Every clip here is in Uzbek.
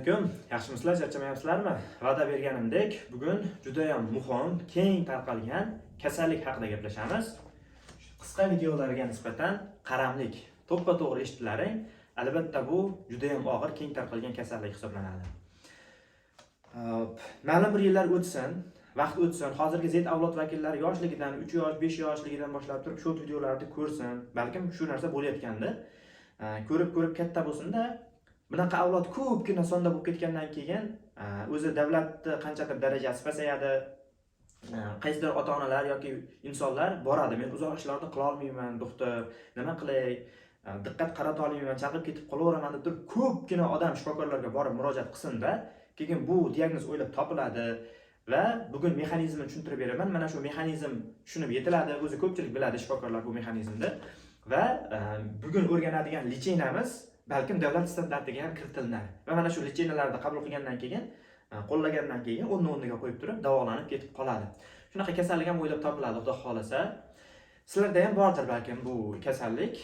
Alaykum. Yaxshimisizlar, charchamayapsizlarmi? Va'da berganimdek, bugun juda ham muhim, keng tarqalgan kasallik haqida gaplashamiz. Qisqa videolarga nisbatan qaramlik to'ppa-to'g'ri eshitdilaring. Albatta, bu juda ham og'ir, keng tarqalgan kasallik hisoblanadi. Hop, ma'lum bir yillar o'tsin, vaqt o'tsin, hozirgi Z avlod vakillari yoshligidan, 3 yosh, 5 yoshligidan boshlab turib short videolarni ko'rsin, balkim shu narsa bo'layotgandi. Ko'rib ko'rib katta bo'lsin-da, bunaqa avlod ko'pgina sonda bo'lib ketgandan keyin o'zi davlatni qanchadir darajasi pasayadi. Qaysidir ota onalar yoki insonlar boradi: "Men uzoq ishlarni qilolmayman, doktor, nima qilay, diqqat qarata olmayman, chalg'ib ketib qolaveraman", deb turib ko'pgina odam shifokorlarga borib murojaat qilsin-da, keyin bu diagnoz o'ylab topiladi va bugun mexanizmini tushuntirib beraman. Mana shu mexanizm tushunib yetiladi, o'zi ko'pchilik biladi, shifokorlar, bu mexanizmni va bugun o'rganadigan лечения miz balkim davlat standartiga ham kiritilinadi va mana shu лечения larni qabul qilgandan keyin, qo'llagandan keyin o'rni o'rniga qo'yib turib davolanib ketib qoladi. Shunaqa kasallik ham o'ylab topiladi, xudo xohlasa. Sizlarda ham bordir balkim bu kasallik.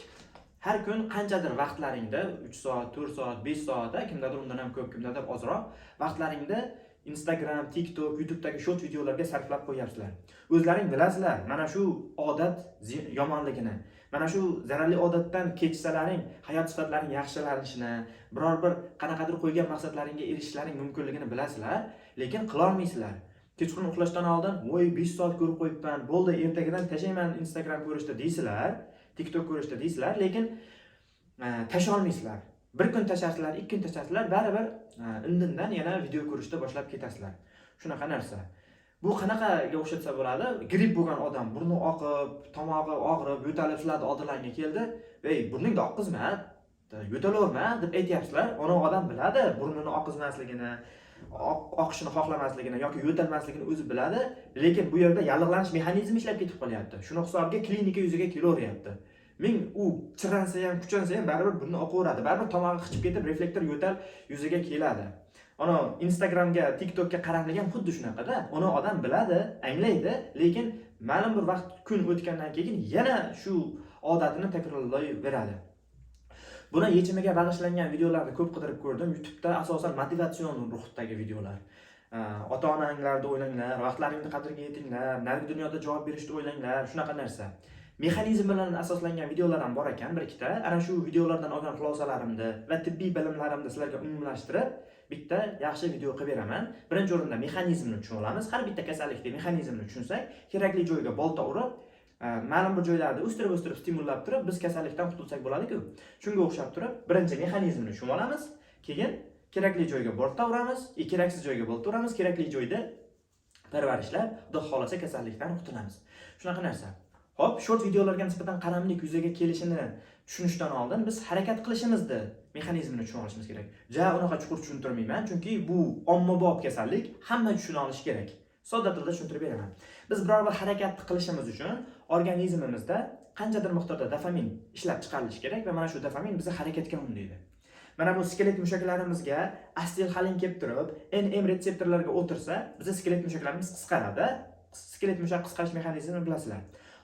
Har kun qanchadir vaqtlaringda, 3 soat, 4 soat, 5 soat, kimdadir undan ham ko'p, kimdadir ozroq vaqtlaringda Instagram, TikTok, YouTubedagi short videolarga sarflab qo'yyapsizlar. O'zlaring bilasizlar mana shu odat yomonligini, mana shu zararli odatdan kechsalaring, hayot sifatlaring yaxshilanishini, biror bir qanaqadir qo'ygan maqsadlaringga erishishlaring mumkinligini bilasizlar, lekin qilolmaysizlar. Kechqurun uxlashdan oldin: "Voy, 5 soat ko'rib qo'yibman, bo'ldi, ertagadan tashlayman Instagram ko'rishda", deysizlar, TikTok ko'rishda deysizlar, lekin tashlolmaysizlar. Bir kun tashlarsizlar, 2 kun tashlarsizlar, baribir indindan yana video ko'rishda boshlab ketasizlar. Shunaqa narsa. Bu qanaqaga o'xshatsa bo'ladi? Gripp bo'lgan odam burni oqib, tomog'i og'rib, yo'talib sizlarni oldilaringga keldi: "Ey, burningni oqqizma, yo'talaverma", deb aytyapsizlar. Uni odam biladi, burnini oqizmasligini, oqishini xohlamasligini yoki yo'talmasligini o'zi biladi, lekin bu yerda yallig'lanish mexanizmi ishlab ketib qolyapti. Shuni hisobiga klinika yuzaga kelaveryapti. Ming u chiransa ham, kuchansa ham, baribir burni oqaveradi, baribir tomog'i qichib ketib, reflektor yo'tal yuzaga keladi. Ana Instagramga, TikTokka qaramlik ham xuddi shunaqada. Uni odam biladi, anglaydi, lekin ma'lum bir vaqt, kun o'tgandan keyin yana shu odatini takrorlayveradi. Buni yechimiga bag'ishlangan videolarni ko'p qidirib ko'rdim YouTubeda, asosan motivatsion ruhdagi videolar. Ota onanglarni o'ylanglar, vaqtlaringni qadriga yetinglar, narigi dunyoda javob berishni o'ylanglar, shunaqa narsa. Mexanizm bilan asoslangan videolar ham bor ekan bir ikkita. Ana shu videolardan olgan xulosalarimni va tibbiy bilimlarimni sizlarga umumlashtirib, bitta yaxshi video qilib beraman. Birinchi o'rinda mexanizmni tushunib olamiz. Har bitta kasallikni mexanizmini tushunsak, kerakli joyga bolta urib, ma'lum bir joylarni o'stirib o'stirib, stimullab turib, biz kasallikdan qutulsak bo'ladiku. Shunga o'xshab turib, birinchi mexanizmni tushunib olamiz, keyin kerakli joyga bolta uramiz, keraksiz joyga bolta uramiz, kerakli joyda parvarishlab, xudo xohlasa, kasallikdan qutulamiz. Shunaqa narsa. Ho'p, short videolarga nisbatan qaramlik yuzaga kelishini tushunishdan oldin biz harakat qilishimizni mexanizmini tushunib olishimiz kerak. Ja unaqa chuqur tushuntirmayman, chunki bu ommabop kasallik, hamma tushuna olishi kerak. Sodda tilda tushuntirib beraman. Biz biror bir harakatni qilishimiz uchun organizmimizda qanchadir miqdorda dopamin ishlab chiqarilishi kerak va mana shu dopamin bizni harakatga undaydi. Mana bu skelet mushaklarimizga asetilxolin kelib turib, NM retseptorlarga o'tirsa, bizni skelet mushaklarimiz qisqaradi. Skelet mushak qisqarish mexanizmini bilasizlar.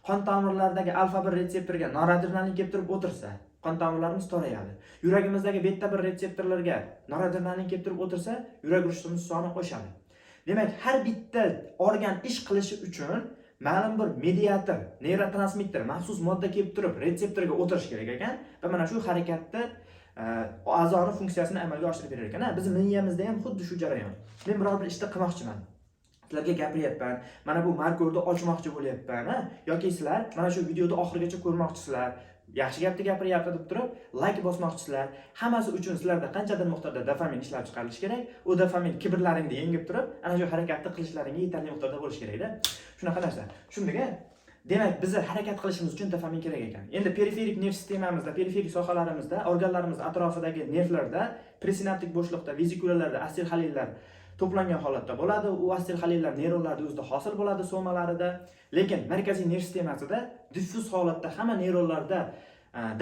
Qon tomirlaridagi alfa 1 retseptorga noradrenalin kelib turib o'tirsa, qon tomirlarimiz torayadi. Yuragimizdagi beta 1 retseptorlarga noradrenalin kelib turib o'tirsa, yurak urishimiz soni oshadi. Demak, har bitta organ ish qilishi uchun ma'lum bir mediator, neyrotransmitter, maxsus modda kelib turib retseptorga o'tirishi kerak ekan va mana shu harakatni, a'zoni funksiyasini amalga oshirib berar ekan. Ha, bizni miyamizda ham xuddi shu jarayon. Men biror bir ishni qilmoqchiman, sizlarga gapiryapman, mana bu markorni ochmoqchi bo'lyapman, ha, yoki sizlar mana shu videoni oxirigacha ko'rmoqchisizlar, yaxshi gapni gapiryapti deb turib layk bosmoqchisizlar. Hammasi uchun sizlarda qanchadir miqdorda dopamin ishlab chiqarilishi kerak. U dopamin kibrlaringni yengib turib, ana shu harakatni qilishlaringga yetarli miqdorda bo'lishi kerakda. Shunaqa narsa, tushundik a? Demak, bizni harakat qilishimiz uchun dopamin kerak ekan. Endi periferik nerv sistemamizda, periferik sohalarimizda, organlarimiz atrofidagi nervlarda, presinaptik bo'shliqda, vezikulalarda asetilxolinlar to'plangan holatda bo'ladi. U asetilxolinlar neyronlarda o'zida hosil bo'ladi, somalarida. Lekin markaziy nerv sistemasida diffuz holatda hamma neyronlarda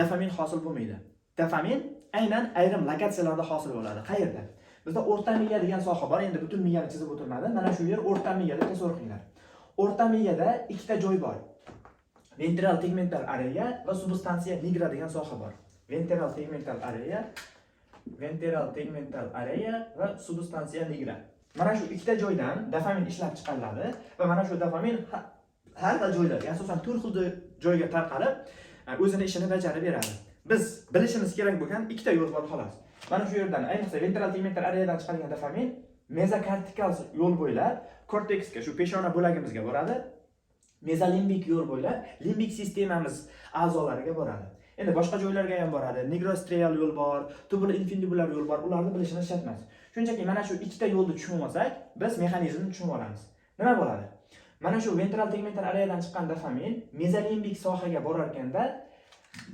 dopamin hosil bo'lmaydi. Dopamin aynan ayrim lokatsiyalarda hosil bo'ladi. Qayerda? Bizda o'rta miya degan soha bor. Endi butun miyani chizib o'tirmadim. Mana shu yer o'rta miya deb tasavvur qilinglar. O'rta miyada ikkita joy bor: ventral tegmental area va substansiya nigra degan soha bor. Ventral tegmental area. Ventral tegmental area va substansiya nigra. Mana shu ikkita joydan dopamin ishlab chiqariladi va mana shu dopamin har xil joylarga, asosan to'rt xil joyga tarqalib, o'zini ishini bajarib beradi. Biz bilishimiz kerak bo'lgan ikkita yo'l bor, xolos. Mana shu yerdan, ayniqsa ventral tegmental areadan chiqarilgan dopamin mezokortikal yo'l bo'ylab korteksga, shu peshona bo'lagimizga boradi. Mezolimbik yo'l bo'ylab limbik sistemamiz a'zolariga boradi. Endi boshqa joylarga ham boradi. Nigrostrial yo'l bor, tubulo-infundibular yo'l bor. Ularni bilishimiz shart emas. Shunchaki mana shu ikkita yo'lni tushunib olsak, biz mexanizmni tushunib olamiz. Nima bo'ladi? Mana shu ventral tegmental areadan chiqqan dopamin mezolimbik sohaga borar ekanda,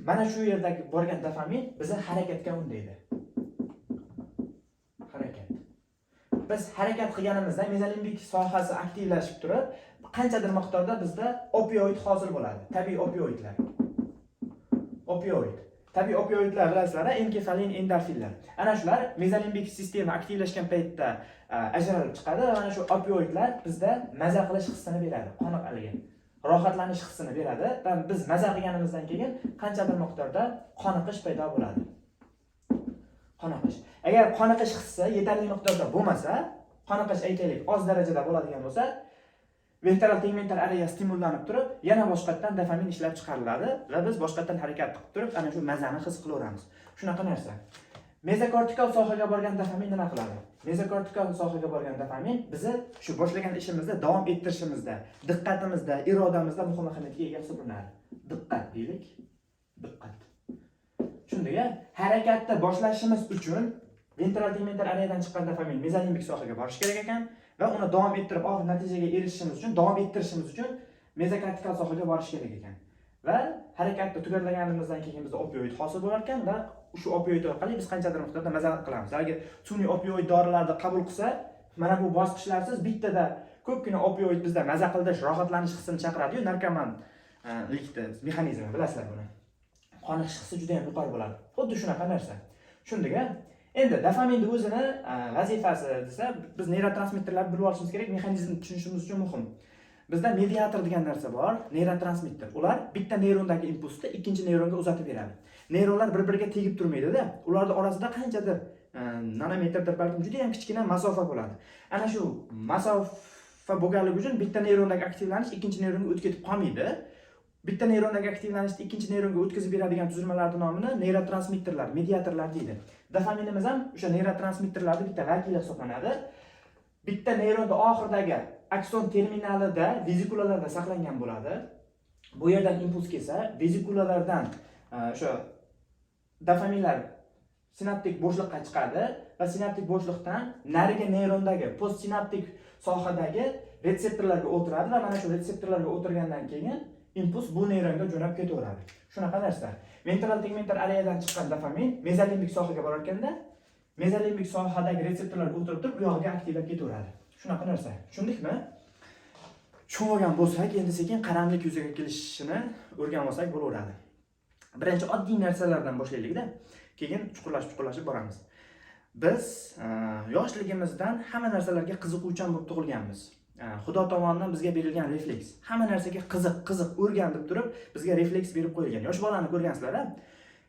mana shu yerdagi borgan dopamin bizni harakatga undaydi. Harakat. Biz harakat qilganimizda mezolimbik sohasi aktivlashib turib, qanchadir miqdorda bizda opioid hosil bo'ladi. Tabiiy opioidlar. Opioid. Tabiiy opioidlar bilasizlar, enkefalin, endorfinlar. Ana shular mezolimbik sistema aktivlashgan paytda ajralib chiqadi va mana shu opioidlar bizda maza qilish hissini beradi, qoniqaligi, rohatlanish hissini beradi va biz maza qilganimizdan keyin qanchadir miqdorda qoniqish paydo bo'ladi. Qoniqish. Agar qoniqish hissi yetarli miqdorda bo'lmasa, qoniqish, aytaylik, oz darajada bo'ladigan bo'lsa, ventral tegmental area stimullanib turib, yana boshqatdan dopamin ishlab chiqariladi va biz boshqatdan harakat qilib turib, ana shu mazani his qilaveramiz. Shunaqa narsa. Mezokortikal sohaga borgan dopamin nima qiladi? Mezokortikal sohaga borgan dopamin bizni shu boshlagan ishimizda davom ettirishimizda, diqqatimizda, irodamizda muhim ahamiyatga ega hisoblanadi. Diqqat deylik. Diqqat. Shunday, harakatni boshlashimiz uchun ventral tegmental areadan chiqqan dopamin mezolimbik sohaga borishi kerak ekan va uni davom ettirib, oxir natijaga erishishimiz uchun, davom ettirishimiz uchun mezokortikal sohaga borish kerak ekan. Va harakatni tugallaganimizdan keyin bizda opioid hosil bo'lar ekan va shu opioid orqali biz qanchadir miqdorda maza qilamiz. Agar sun'iy opioid dorilarni qabul qilsa, mana bu bosqichlarsiz bittada ko'pgina opioid bizda maza qildirish, rohatlanish hissini chaqiradi-yu, narkomanlikni mexanizmi, bilasizlar buni. Qoniqish hissi juda ham yuqori bo'ladi. Xuddi shunaqa narsa. Tushundik, a? Endi dopaminni o'zini vazifasi desa, biz neyrotransmitterlarni bilib olishimiz kerak, mexanizmni tushunishimiz uchun muhim. Bizda mediator degan narsa bor, neyrotransmitter. Ular bitta neyrondagi impulsni ikkinchi neyronga uzatib beradi. Neyronlar bir-biriga tegib turmaydida, ularning orasida qanchadir nanometrdir, balkim juda ham kichkina masofa bo'ladi. Ana shu masofa bo'lganligi uchun bitta neyrondagi aktivlanish ikkinchi neyronga o'tib ketib qolmaydi. Bitta neyrondagi aktivlanishni ikkinchi neyronga o'tkazib beradigan tuzilmalarning nomini neyrotransmitterlar, mediatorlar deydi. Dopaminimiz ham o'sha neyrotransmitterlarning bitta vakili hisoblanadi. Bitta neyronda oxiridagi akson terminalida vezikulalarda saqlangan bo'ladi. Bu yerdan impuls kelsa, vezikulalardan o'sha dopaminlar sinaptik bo'shliqqa chiqadi va sinaptik bo'shliqdan narigi neyrondagi postsinaptik sohadagi retseptorlarga o'tiradi va mana shu retseptorlarga o'tirgandan keyin impuls bu neyronga jo'nab ketaveradi. Shunaqa narsa. Ventral tegmental areadan chiqqan dopamin mezolimbik sohaga borar ekanda, mezolimbik sohadagi retseptorlarga o'tirib turib, u yog'iga aktivlab ketaveradi. Shunaqa narsa. Tushundikmi? Tushunib olgan bo'lsak, endi sekin qaramlik yuzaga kelishini o'rganib olsak bo'laveradi. Birinchi oddiy narsalardan boshlaylikda, keyin chuqurlashib chuqurlashib boramiz. Biz yoshligimizdan hamma narsalarga qiziquvchan bo'lib tug'ilganmiz. Xudo tomonidan bizga berilgan refleks. Hamma narsaga qiziq, qiziq o'rgan deb turib, bizga refleks berib qo'yilgan. Yosh bolani ko'rgansizlar, a?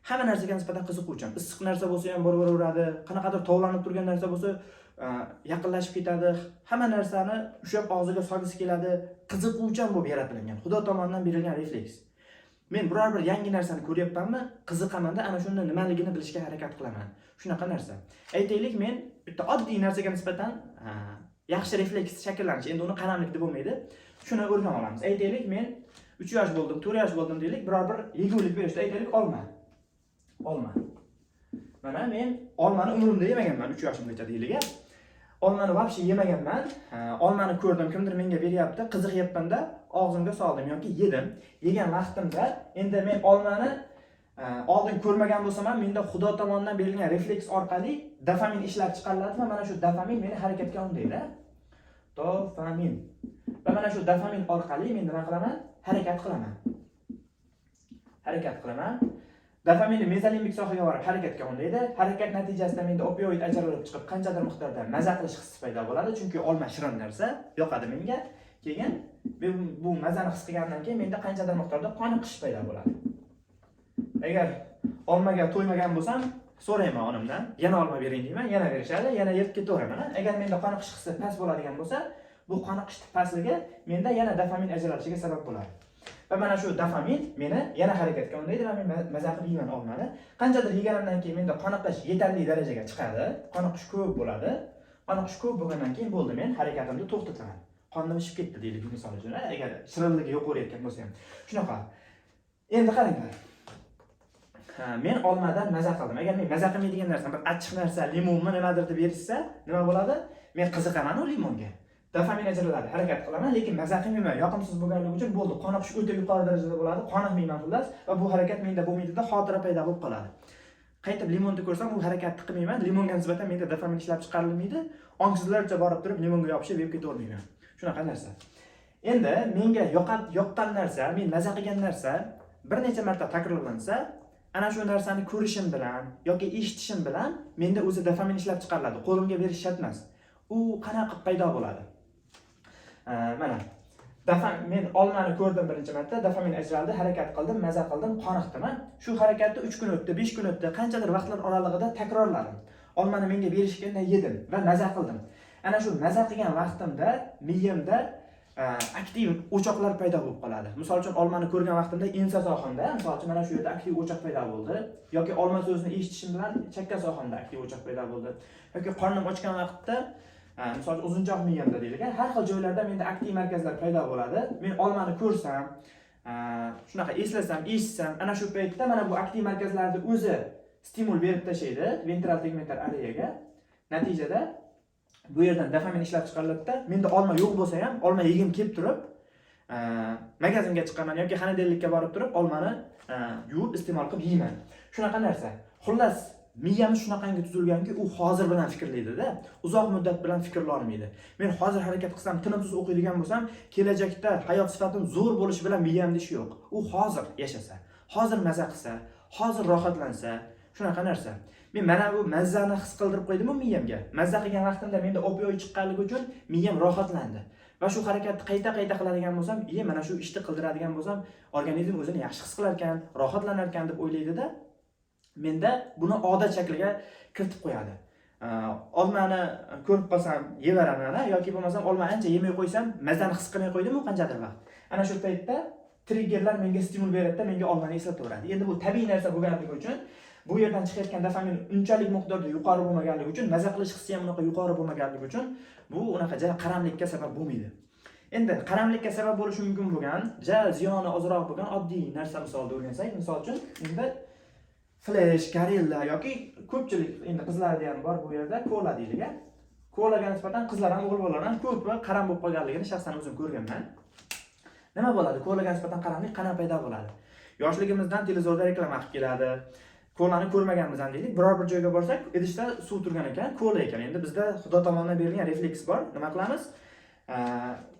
Hamma narsaga nisbatan qiziquvchan. Issiq narsa bo'lsa ham borib boraveradi, qanaqadir tovlanib turgan narsa bo'lsa, yaqinlashib ketadi. Hamma narsani ushlab og'ziga solgisi keladi. Qiziquvchan bo'lib yaratilgan. Xudo tomonidan berilgan refleks. Men biror bir yangi narsani ko'ryapmanmi, qiziqamanda, ana shunda nimaligini bilishga harakat qilaman. Shunaqa narsa. Aytaylik, men bitta oddiy narsaga nisbatan yaxshi refleks shakllanishi, endi uni qaramlik deb bo'lmaydi. Shuni o'rganib olamiz. Aytaylik, men 3 yosh bo'ldim, 4 yosh bo'ldim deylik, biror bir yegulik berishdi, aytaylik, olma. Olma. Mana men olmani umrimda yemaganman 3 yoshimgacha deylik, a. Olmani вообще yemaganman. Olmani ko'rdim, kimdir menga beryapti, qiziqyapmanda, og'zimga soldim yoki yedim. Yegan vaqtimda endi men olmani oldin ko'rmagan bo'lsam ham, menda Xudo tomonidan berilgan refleks orqali dopamin ishlab chiqariladi va mana shu dopamin meni harakatga undaydi. Dopamin. Va mana shu dopamin orqali men nima qilaman? Harakat qilaman. Harakat qilaman. Dopaminni mezolimbik sohaga borib harakatga undaydi. Harakat natijasida menda opioid ajralib chiqib, qanchadir miqdorda maza qilish hissi paydo bo'ladi, chunki olma shirin narsa, yoqadi menga. Keyin men bu mazani his qilgandan keyin menda qanchadir miqdorda qoniqish paydo bo'ladi. Agar olmaga to'ymagan bo'lsam, So'rayman onamdan, yana olma bering deyman, yana berishadi, yana yeb ketaveraman. Agar menda qoniqish hissi past bo'ladigan bo'lsa, bu qoniqish pastligi menda yana dopamin ajralishiga sabab bo'ladi. Va mana shu dopamin meni yana harakatga undaydi va men maza qilib yeyman olmani. Qanchadir yeganimdan keyin menda qoniqish yetarli darajaga chiqadi, qoniqish ko'p bo'ladi. Qoniqish ko'p bo'lgandan keyin bo'ldi, men harakatimni to'xtataman. Qornim shishib ketdi deylik, misol uchun, agar shirinligi yo'q bo'lsa ham. Shunaqa. Endi qaranglar. Ha, men olmadan maza qildim. Agar men maza qilmaydigan narsam, bir achchiq narsa, limonmi nimadir deb berishsa, nima bo'ladi? Men qiziqaman u limonga. Dopamin ajraladi, harakat qilaman, lekin maza qilmayman. Yoqimsiz bo'lganligi uchun bo'ldi, qoniqish o'ta yuqori darajada bo'ladi, qoniqmayman xullas va bu harakat menda bo'lmaydida, xotira paydo bo'lib qoladi. Qaytib limonni ko'rsam, u harakatni qilmayman. Limonga nisbatan menda dopamin ishlab chiqarilmaydi. Ongsizlarcha borib turib limonga yopishib yeb ketavermayman. Shunaqa narsa. Endi menga yoqqan narsa, men maza qilgan narsa bir necha marta takrorlansa, ana shu narsani ko'rishim bilan yoki eshitishim bilan menda o'zi dopamin ishlab chiqariladi. Qo'limga berish shart emas. U qanaqa qilib paydo bo'ladi? Mana men olmani ko'rdim birinchi marta, dopamin ajraldi, harakat qildim, maza qildim, qoniqdim. Shu harakatni 3 kun o'tdi, 5 kun o'tdi, qanchadir vaqtlar oralig'ida takrorladim. Olmani menga berishganda yedim va maza qildim. Ana shu maza qilgan vaqtimda miyamda aktiv o'choqlar paydo bo'lib qoladi. Misol uchun, olmani ko'rgan vaqtimda ensa sohamda, misol uchun, mana shu yerda aktiv o'choq paydo bo'ldi yoki olma so'zini eshitishim bilan chakka sohamda aktiv o'choq paydo bo'ldi yoki qornim ochgan vaqtda, misol uchun, uzunchoq miyamda deylik, har xil joylarda menda aktiv markazlar paydo bo'ladi. Men olmani ko'rsam, shunaqa eslasam, eshitsam, ana shu paytda mana bu aktiv markazlarni o'zi stimul berib tashlaydi ventral tegmental areaga. Natijada bu yerdan dopamin ishlab chiqariladida, menda olma yo'q bo'lsa ham, olma yegim kelib turib, magazinga chiqaman yoki холодильник ka borib turib olmani yuvib iste'mol qilib yeyman. Shunaqa narsa. Xullas, miyamiz shunaqangi tuzilganki, u hozir bilan fikrlaydida, uzoq muddat bilan fikrlolmaydi. Men hozir harakat qilsam, tinimsiz o'qiydigan bo'lsam, kelajakda hayot sifatim zo'r bo'lishi bilan miyamda ishi yo'q. U hozir yashasa, hozir maza qilsa, hozir rohatlansa, shunaqa narsa. Men mana bu mazzani his qildirib qo'ydimu miyamga. Mazza qilgan vaqtimda menda opioid chiqqanligi uchun miyam rohatlandi va shu harakatni qayta qayta qiladigan bo'lsam, iye, mana shu ishni qildiradigan bo'lsam, organizm o'zini yaxshi his qilar ekan, rohatlanar ekan deb o'ylaydida, menda buni odat shakliga kiritib qo'yadi. Olmani ko'rib qolsam yeyveraman yoki bo'lmasam olma ancha yemay qo'ysam, mazani his qilmay qo'ydimu qanchadir vaqt, ana shu paytda triggerlar menga stimul beradida, menga olmani eslataveradi. Endi bu tabiiy narsa bo'lganligi uchun, bu yerdan chiqayotgan dopamin unchalik miqdorda yuqori bo'lmaganligi uchun, maza qilish hissi ham unaqa yuqori bo'lmaganligi uchun bu unaqa ja qaramlikka sabab bo'lmaydi. Endi qaramlikka sabab bo'lishi mumkin bo'lgan, ja ziyoni ozroq bo'lgan oddiy narsa misolida o'rgansak, misol uchun, endi Flash, Gorilla yoki ko'pchilik, endi qizlarda ham bor bu yerda, kola deylik, a. Kolaga nisbatan qizlar ham, o'g'il bolalar ham ko'pi qaram bo'lib qolganligini shaxsan o'zim ko'rganman. Nima bo'ladi? Kolaga nisbatan qaramlik qanaqa paydo bo'ladi? Yoshligimizdan televizorda reklama qilib keladi. Kolani ko'rmaganmiz ham deylik. Biror bir joyga borsak, idishda suv turgan ekan, kola ekan. Endi bizda Xudo tomonidan berilgan refleks bor. Nima qilamiz?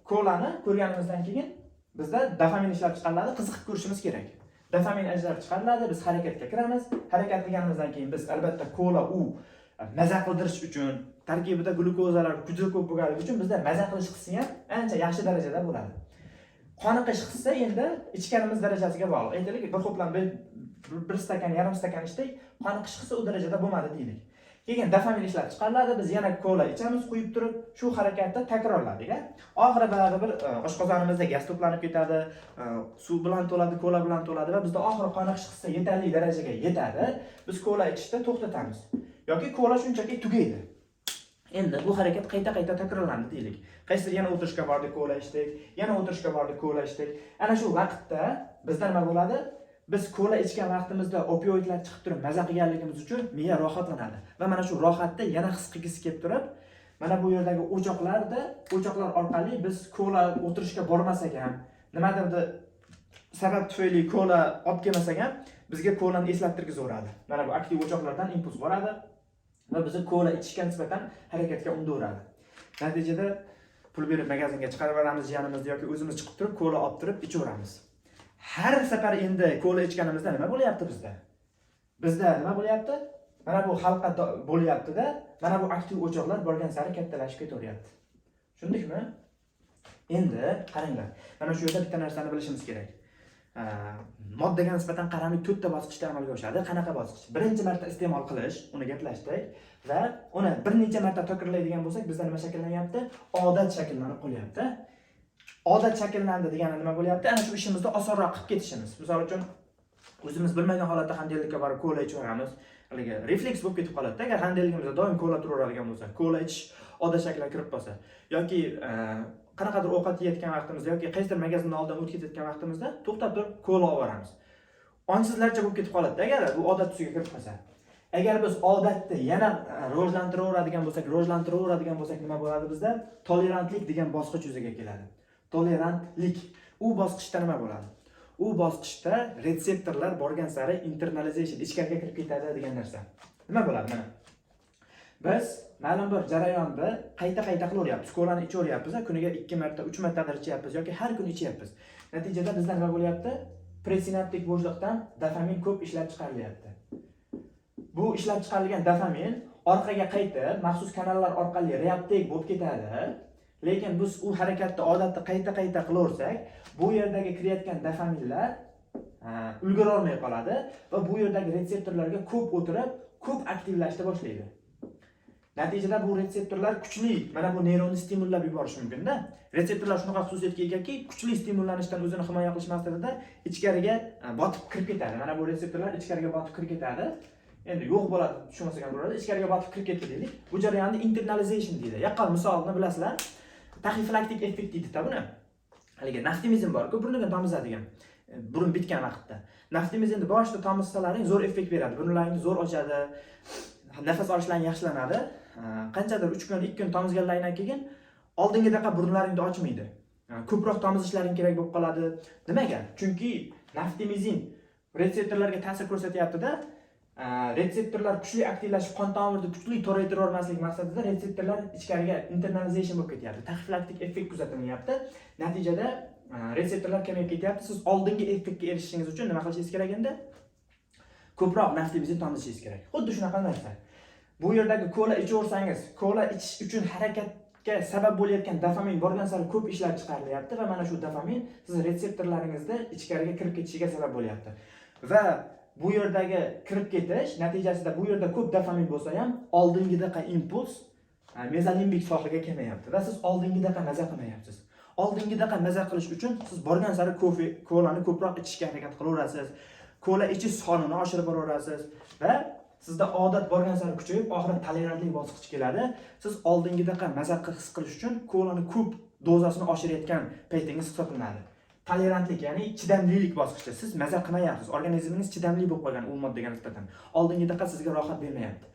Kolani ko'rganimizdan keyin bizda dopamin ishlab chiqariladi, qiziqib ko'rishimiz kerak. Dopamin ajrab chiqariladi, biz harakatga kiramiz. Harakat qilganimizdan keyin biz albatta kola u maza qildirish uchun, tarkibida glyukozalar juda ko'p bo'lganligi uchun bizda maza qilish hissi ham ancha yaxshi darajada bo'ladi. Qoniqish hissi endi ichganimiz darajasiga bog'liq. Aytaylik, bir ho'plam bir stakan, yarim stakan ichdik, qoniqish hissi u darajada bo'lmadi deylik. Keyin dopamin ishlab chiqariladi, biz yana kola ichamiz quyib turib, shu harakatni takrorladik. A? Oxiri baribir oshqozonimizda gaz to'planib ketadi, suv bilan to'ladi, kola bilan to'ladi va bizda oxiri qoniqish hissi yetarli darajaga yetadi. Biz kola ichishni to'xtatamiz yoki kola shunchaki tugaydi. Endi bu harakat qayta-qayta takrorlandi deylik. Qaysidir yana o'tirishga bordik, kola ichdik, yana o'tirishga bordik, kola ichdik. Ana shu vaqtda bizda nima bo'ladi? Biz kola ichgan vaqtimizda opioidlar chiqib turib maza qilganligimiz uchun miya rohatlanadi va mana shu rohatni yana his qilgisi kelib turib, mana bu yerdagi o'choqlar orqali biz kola o'tirishga bormasak ham, nimadir sabab tufayli kola olib kelmasak ham, bizga kolani eslattirgizaveradi. Mana bu aktiv o'choqlardan impuls boradi va bizni kola ichishga nisbatan harakatga undaveradi. Natijada pul berib magazinga chiqarib yuboramiz jiyanimizni yoki o'zimiz chiqib turib kola olib turib ichaveramiz. Har safar endi kola ichganimizda nima bo'lyapti bizda? Bizda nima bo'lyapti? Mana bu halqa bo'lyapti-da, mana bu aktiv o'choqlar borgan sari kattalashib ketaveryapti. Tushundikmi? Endi qaranglar, mana shu yerda bitta narsani bilishimiz kerak. Moddaga nisbatan qaramlik 4 ta bosqichda amalga oshadi. Qanaqa bosqich? Birinchi marta iste'mol qilish, uni gaplashdik va uni bir necha marta takrorlaydigan bo'lsak, bizda nima shakllanyapti? Odat shakllanib qolyapti. Odat shakllandi degani nima bo'lyapti? Ana shu ishimizni osonroq qilib ketishimiz. Misol uchun, o'zimiz bilmagan holatda холодильник ka borib kola ichib yuboramiz. Haligi refleks bo'lib ketib qoladi. Agar холодильник imizda doim kola turaveradigan bo'lsa, kola ichish odat shakliga kirib qolsa yoki qanaqadir ovqat yeyotgan vaqtimizda yoki qaysidir magazinni oldidan o'tib ketayotgan vaqtimizda to'xtab turib kola olib yuboramiz. Onsizlarcha bo'lib ketib qoladi agar bu odat tusiga kirib qolsa. Agar biz odatni yana rivojlantiraveradigan bo'lsak, nima bo'ladi bizda? Tolerantlik degan bosqich yuzaga keladi. Tolerantlik. U bosqichda nima bo'ladi? U bosqichda retseptorlar borgan sari internalization, ichkariga kirib ketadi degan narsa. Nima bo'ladi mana? Biz ma'lum bir jarayonni qayta-qayta qilaveryapmiz. Kolani ichaveryapmiz, kuniga 2 marta, 3 martadir ichyapmiz yoki har kuni ichyapmiz. Natijada bizda nima bo'lyapti? Presinaptik bo'shliqdan dopamin ko'p ishlab chiqarilyapti. Bu ishlab chiqarilgan dopamin orqaga qaytib, maxsus kanallar orqali reuptake bo'lib ketadi. Lekin biz u harakatni odatda qayta-qayta qilaversak, bu yerdagi kirayotgan dopaminlar ulgura olmay qoladi va bu yerdagi retseptorlarga ko'p o'tirib, ko'p aktivlashni boshlaydi. Natijada bu retseptorlar kuchli mana bu neyronni stimullab yuborishi mumkin-da. Retseptorlar shunaqa xususiyatga egaki, kuchli stimullanishdan o'zini himoya qilish maqsadida ichkariga botib kirib ketadi. Mana bu retseptorlar ichkariga botib kirib ketadi. Endi yo'q bo'ladi, tushunmasak ham bo'ladi. Ichkariga botib kirib ketdi deylik. Bu jarayonni internalization deydi. Yaqqol misolini bilasizlar. Taxifilaktik effekt deydi-da buni. Haligi naftimizm bor-ku, burniga tomizadigan. Burun bitgan vaqtda. Naftimizmni boshida tomizsalaring zo'r effekt beradi. Burunlaringni zo'r ochadi. Nafas olishlaring yaxshilanadi. Qanchadir 3 kun, 2 kun tomizganlaringdan keyin oldingidaqa burunlaringni ochmaydi. Ko'proq tomizishlaring kerak bo'lib qoladi. Nimaga? Chunki naftimizin retseptorlarga ta'sir ko'rsatyapti-da. Retseptorlar kuchli aktivlashib, qon tomirni kuchli toraytira olmaslik maqsadida retseptorlar ichkariga internalization bo'lib ketyapti. Taxifilaktik effekt kuzatilyapti. Natijada retseptorlar kamayib ketyapti. Siz oldingi effektga erishishingiz uchun nima qilishingiz kerak endi? Ko'proq naftimizin tomizishingiz kerak. Xuddi shunaqa narsa. Bu yerdagi kola ichaversangiz, kola ichish uchun harakatga sabab bo'layotgan dopamin borgan sari ko'p ishlab chiqarilyapti va mana shu dopamin siz retseptorlaringizda ichkariga kirib ketishiga sabab bo'lyapti. Va bu yerdagi kirib ketish natijasida bu yerda ko'p dopamin bo'lsa ham oldingidaqa impuls mezolimbik sohaga kelmayapti va siz oldingidaqa maza qilmayapsiz. Oldingidaqa maza qilish uchun siz borgan sari kofe, kolani ko'proq ichishga harakat qilaverasiz. Kola ichish sonini oshirib boraverasiz va sizda odat borgan sari kuchayib, oxiri tolerantlik bosqichi keladi. Siz oldingidaqa maza his qilish uchun kolani ko'p dozasini oshirayotgan paytingiz hisoblanadi. Tolerantlik, ya'ni chidamlilik bosqichi. Siz maza qilmayapsiz, organizmingiz chidamli bo'lib qolgan u moddaga nisbatan. Oldingidaqa sizga rohat bermayapti.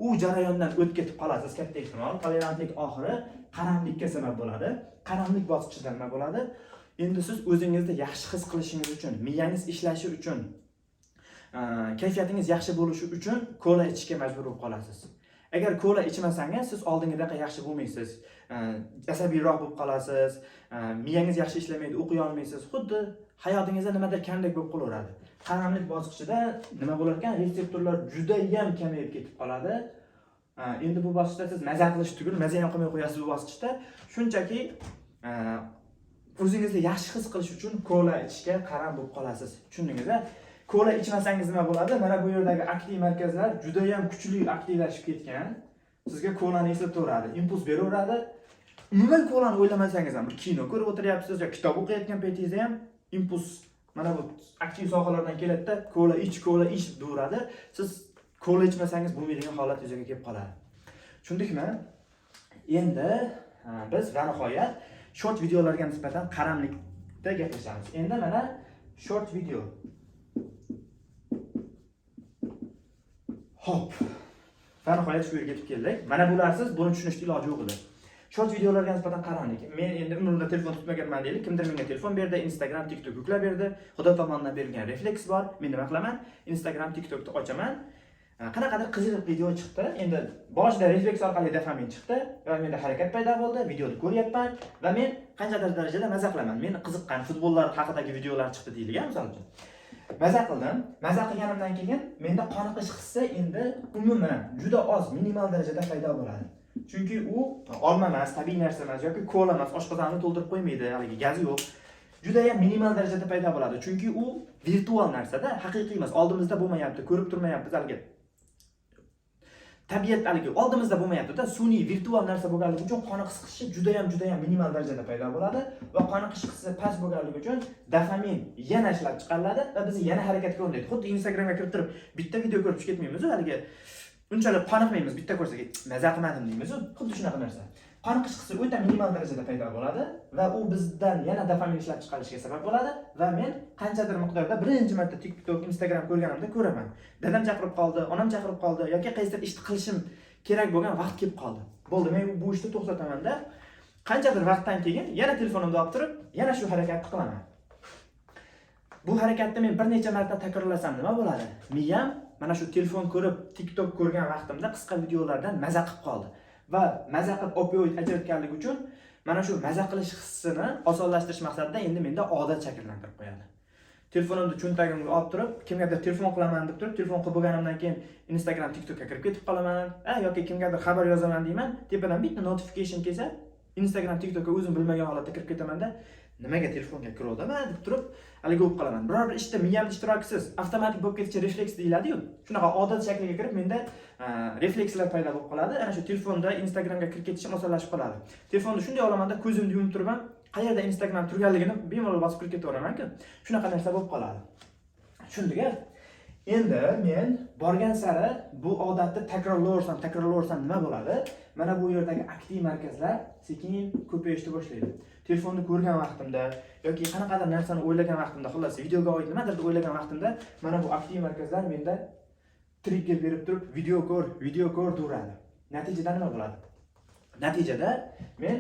U jarayondan o'tib ketib qolasiz katta ehtimol. Tolerantlik oxiri qaramlikka sabab bo'ladi. Qaramlik bosqichida nima bo'ladi? Endi siz o'zingizni yaxshi his qilishingiz uchun, miyangiz ishlashi uchun, kayfiyatingiz yaxshi bo'lishi uchun kola ichishga majbur bo'lib qolasiz. Agar kola ichmasangiz, siz oldingidaqa yaxshi bo'lmaysiz. Asabiyroq bo'lib qolasiz, miyangiz yaxshi ishlamaydi, o'qiy olmaysiz. Xuddi hayotingizda nimadir kamdek bo'lib qolaveradi. Qaramlik bosqichida nima bo'lar ekan? Retseptorlar juda ham kamayib ketib qoladi. Endi bu bosqichda siz maza qilish tugul, maza ham qilmay qo'yasiz bu bosqichda. Shunchaki o'zingizni yaxshi his qilish uchun kola ichishga qaram bo'lib qolasiz. Tushundingiz-a? Kola ichmasangiz nima bo'ladi? Mana bu yerdagi aktiv markazlar juda ham kuchli aktivlashib ketgan. Sizga kolani eslataveradi, impuls beraveradi. Umuman kolani o'ylamasangiz ham bir kino ko'rib o'tiryapsiz yoki kitob o'qiyotgan paytingizda ham impuls mana bu aktiv sohalardan keladida, kola ich, kola ich deyaveradi. Siz kola ichmasangiz bo'lmaydigan holat yuzaga kelib qoladi. Tushundikmi? Endi biz va nihoyat short videolarga nisbatan qaramlikda gaplashamiz. Endi mana short video. Hop. Va nihoyat shu yerga yetib keldik. Mana bularsiz buni tushunishni iloji yo'q edi. Short videolarga nisbatan qaramlik. Men endi umrimda telefon tutmaganman deylik. Kimdir menga telefon berdi, Instagram, TikTok yuklab berdi. Xudo tomonidan berilgan refleks bor. Men nima qilaman? Instagram, TikTokni ochaman. Qanaqadir qiziq video chiqdi. Endi boshida refleks orqali dopamin chiqdi va menda harakat paydo bo'ldi. Videoni ko'ryapman va men qanchadir darajada maza qilaman. Men qiziqqan futbollar haqidagi videolar chiqdi deylik, misol uchun. Maza qildim. Maza qilganimdan keyin menda qoniqish hissi endi umuman juda oz, minimal darajada paydo bo'ladi. Chunki u olma emas, tabiiy narsa emas yoki kola emas, oshqozonni to'ldirib qo'ymaydi, haligi gazi yo'q. Judayam minimal darajada paydo bo'ladi, chunki u virtual narsada, haqiqiy emas, oldimizda bo'lmayapti, ko'rib turmayapmiz, haligi tabiat haligi oldimizda bo'lmayaptida, sun'iy virtual narsa bo'lganligi uchun qoniqish hissi judayam minimal darajada paydo bo'ladi va qoniqish hissi past bo'lganligi uchun dopamin yana ishlab chiqariladi va bizni yana harakatga undaydi. Xuddi Instagramga kirib turib bitta video ko'rib chiqib ketmaymizu, haligi unchalik qoniqmaymiz, bitta ko'rsak maza qilmadim deymizu, xuddi shunaqa narsa. Qoniqish hissi o'ta minimal darajada paydo bo'ladi va u bizdan yana dopamin ishlab chiqarishiga sabab bo'ladi va men qanchadir miqdorda birinchi marta TikTok, Instagram ko'rganimda ko'raman. Dadam chaqirib qoldi, onam chaqirib qoldi yoki qaysidir ishni qilishim kerak bo'lgan vaqt kelib qoldi. Bo'ldi, men bu ishni to'xtataman-da, qanchadir vaqtdan keyin yana telefonimni olib turib, yana shu harakatni qilaman. Bu harakatni men bir necha marta takrorlasam nima bo'ladi? Miyam mana shu telefon ko'rib, TikTok ko'rgan vaqtimda qisqa videolardan maza qilib qoldi. Va maza qilib opioid ajratganligi uchun mana shu maza qilish hissini osonlashtirish maqsadida endi menda odat shakllantirib qo'yadi. Telefonimni cho'ntagimga olib turib, kimgadir telefon qilaman deb turib, telefon qilib bo'lganimdan keyin Instagram, TikTokka kirib ketib qolaman, yoki kimgadir xabar yozaman deyman, tepadan bitta notification kelsa, Instagram, TikTokka o'zim bilmagan holatda kirib ketamanda, nimaga telefonga kiruvdim deb turib, haligi bo'lib qolaman. Biror bir ishda miyamni ishtirokisiz avtomatik bo'lib ketishi refleks deyiladi-yu. Shunaqa odat shakliga kirib menda reflekslar paydo bo'lib qoladi. Ana shu telefonda Instagramga kirib ketishim osonlashib qoladi. Telefonni shunday olamanda ko'zimni yumib turibman, qayerda Instagram turganligini bemalol bosib kirib ketaveraman-ku. Shunaqa narsa bo'lib qoladi. Tushundik-a? Endi men borgan sari bu odatni takrorlayversam nima bo'ladi? Mana bu yerdagi aktiv markazlar sekin ko'payishni boshlaydi. Telefonni ko'rgan vaqtimda yoki qanaqadir narsani o'ylagan vaqtimda, xullas videoga oid nimadir o'ylagan vaqtimda mana bu aktiv markazlar menda trigger berib turib, video ko'r, video ko'r deyaveradi. Natijada nima bo'ladi? Natijada men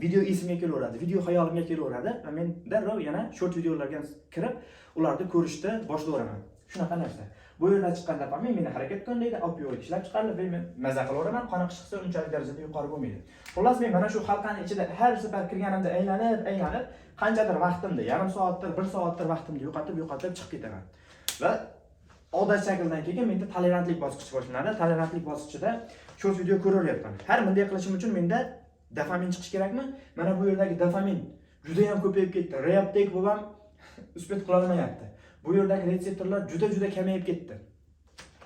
video esimga kelaveradi, video xayolimga kelaveradi va men darrov yana short videolarga kirib, ularni ko'rishni boshlayveraman. Shunaqa narsa. Bu yerdan chiqqan dopamin meni harakatga undaydi, opioid ishlab chiqariladi va men maza qilaveraman, qoniqish hissi unchalik darajada yuqori bo'lmaydi. Xullas, men mana shu halqani ichida har safar kirganimda aylanib, aylanib, qanchadir vaqtimni, yarim soatdir, bir soatdir vaqtimni yo'qotib, yo'qotib chiqib ketaman. Va odat shaklidan keyin menda tolerantlik bosqichi boshlanadi. Tolerantlik bosqichida short video ko'raveryapman. Har bunday qilishim uchun menda dopamin chiqishi kerakmi? Mana bu yerdagi dopamin juda ham ko'payib ketdi. Reuptake bo'lib ham успеть qila olmayapti. Bu yerdagi retseptorlar juda-juda kamayib ketdi.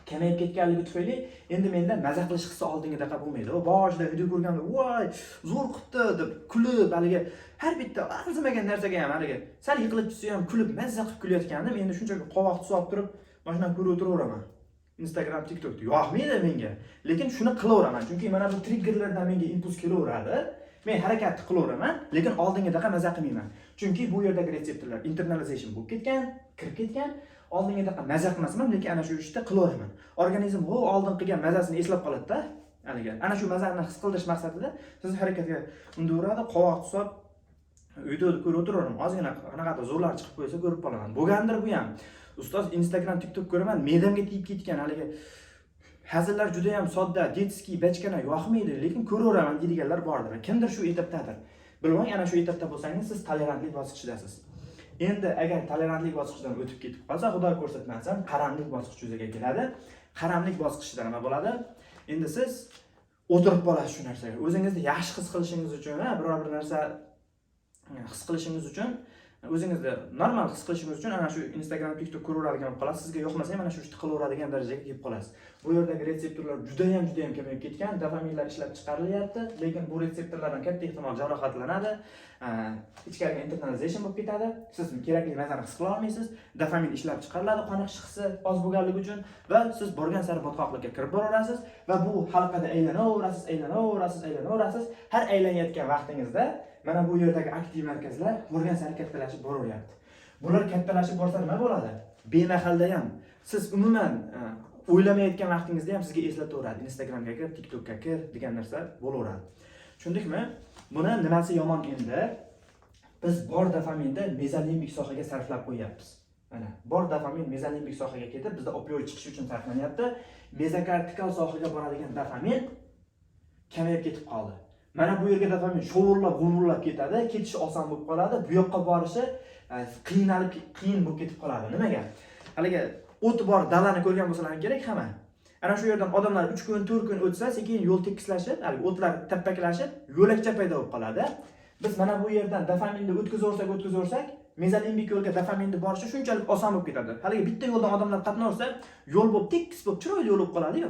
Kamayib ketganligi tufayli endi menda maza qilish hissi oldingidaqa bo'lmaydi. U boshida video ko'rganda, voy, zo'r qilibdi deb kulib, haligi har bitta arzimagan narsaga ham haligi sal yiqilib tushsa ham kulib, mazza qilib kulayotgandim. Endi shunchaki qovoq solib turib, mana shundan ko'rib o'tiraveraman. Instagram, TikTokda yoqmaydi menga. Lekin shuni qilaveraman. Chunki mana bu triggerlardan menga impuls kelaveradi. Men harakatni qilaveraman, lekin oldingidaqa maza qilmayman. Chunki bu yerdagi retseptorlar internalization bo'lib ketgan, kirib ketgan. Oldingidaqa maza qilmasam ham, lekin ana shu ishni qilaveraman. Organizm u oldin qilgan mazasini eslab qoladi-da. Haligi ana shu mazani his qildirish maqsadida sizni harakatga undaveradi, qovoq solib videoni ko'rib o'tiraveraman. Ozgina qanaqadir zo'rlar chiqib qo'ysa ko'rib qolaman. Bo'lgandir bu ham. Ustoz, Instagram, TikTok ko'raman, me'damga tegib ketgan haligi hazillar juda ham sodda, детский, bachkana yoqmaydi, lekin ko'raveraman deydiganlar bordir. Kimdir shu etapdadir. Bilmang, ana shu etapda bo'lsangiz, siz tolerantlik bosqichidasiz. Endi agar tolerantlik bosqichidan o'tib ketib qolsa, Xudo ko'rsatmasin, qaramlik bosqichi yuzaga keladi. Qaramlik bosqichida nima bo'ladi? Endi siz o'tirib qolasiz shu narsaga. O'zingizni yaxshi his qilishingiz uchun, ha, biror bir narsa his qilishingiz uchun, o'zingizni normal his qilishingiz uchun ana shu Instagram, TikTok ko'raveradigan bo'lib qolasiz. Sizga yoqmasa ham ana shu ishni qilaveradigan darajaga kelib qolasiz. Bu yerdagi retseptorlar juda ham juda ham kamayib ketgan, dopaminlar ishlab chiqarilyapti, lekin bu retseptorlardan katta ehtimol jarohatlanadi. Ichkariga internalization bo'lib ketadi. Siz kerakli mazani his qila olmaysiz. Dopamin ishlab chiqariladi qoniqish hissi oz bo'lganligi uchun va siz borgan sari botqoqlikka kirib boraverasiz va bu halqada aylanaverasiz, aylanaverasiz, aylanaverasiz. Har aylanayotgan vaqtingizda mana bu yerdagi aktiv markazlar borgan sari kattalashib boraveryapti. Bular kattalashib borsa nima bo'ladi? Bemahalda ham siz umuman o'ylamayotgan vaqtingizda ham sizga eslataveradi. Instagramga kir, TikTokka kir degan narsa bo'laveradi. Tushundikmi? Buni nimasi yomon endi? Biz bor dopaminni mezolimbik sohaga sarflab qo'yyapmiz. Mana bor dopamin mezolimbik sohaga ketib, bizda opioid chiqishi uchun sarflanyapti. Mezokortikal sohaga boradigan dopamin kamayib ketib qoldi. Mana bu yerga dopamin shovurlab, g'uvurlab ketadi, ketishi oson bo'lib qoladi. Bu yoqqa borishi qiynalib, qiyin bo'lib ketib qoladi. Nimaga? Haligi o't bor dalani ko'rgan bo'lsalaring kerak hamma. Ana shu yerdan odamlar 3 kun, 4 kun o'tsa, sekin yo'l tekislashib, haligi o'tlar tapaklashib, yo'lakcha paydo bo'lib qoladi. Biz mana bu yerdan dopaminni o'tkazaversak, o'tkazaversak, Mezolimbik yo'lga dopaminni borishi shunchalik oson bo'lib ketadi. Haligi bitta yo'ldan odamlar qatnaversa, yo'l bo'lib, tekis bo'lib, chiroyli yo'l bo'lib qoladi-yu.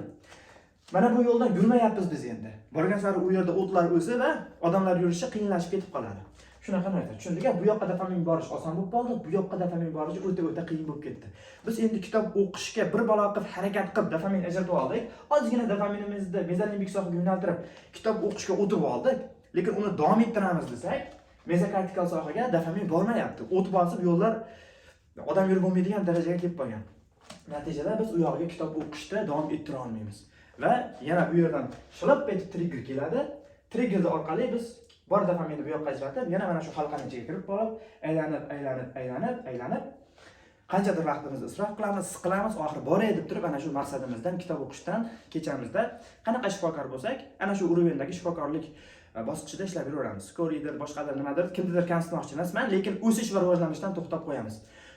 Mana bu yo'ldan yurmayapmiz biz endi. Borgan sari u yerda o'tlar o'sib va odamlar yurishi qiyinlashib ketib qoladi. Shunaqa narsa. Tushundik? Bu yoqqa dopamin borish oson bo'lib qoldi, bu yoqqa dopamin borishi o'ta-o'ta qiyin bo'lib ketdi. Biz endi kitob o'qishga bir balo qilib harakat qilib dopamin ajratib oldik. Ozgina dopaminimizni mezolimbik sohaga yo'naltirib, kitob o'qishga o'tib oldik. Lekin uni davom ettiramiz desak, mezokortikal sohaga dopamin bormayapti. O't bosib, yo'llar odam yurib bo'lmaydigan darajaga kelib qolgan. Natijada biz u yog'iga kitob o'qishda davom ettira olmaymiz. Va yana bu yerdan shilib etib trigger keladi. Trigger orqali biz bor dopaminni bu yoqqa ajratib, yana mana shu halqani ichiga kirib borib, aylanib, aylanib, aylanib, aylanib qanchadir vaqtimizni isrof qilamiz, siqilamiz, oxiri boray deb turib ana shu maqsadimizdan, kitob o'qishdan kechamizda qanaqa shifokor bo'lsak, ana shu уровень dagi shifokorlik bosqichida ishlab yuraveramiz. Скорый dir, boshqadir, nimadir, kimnidir kamsitmoqchi emasman, lekin o'sish va rivojlanishdan to'xtab qo'yamiz.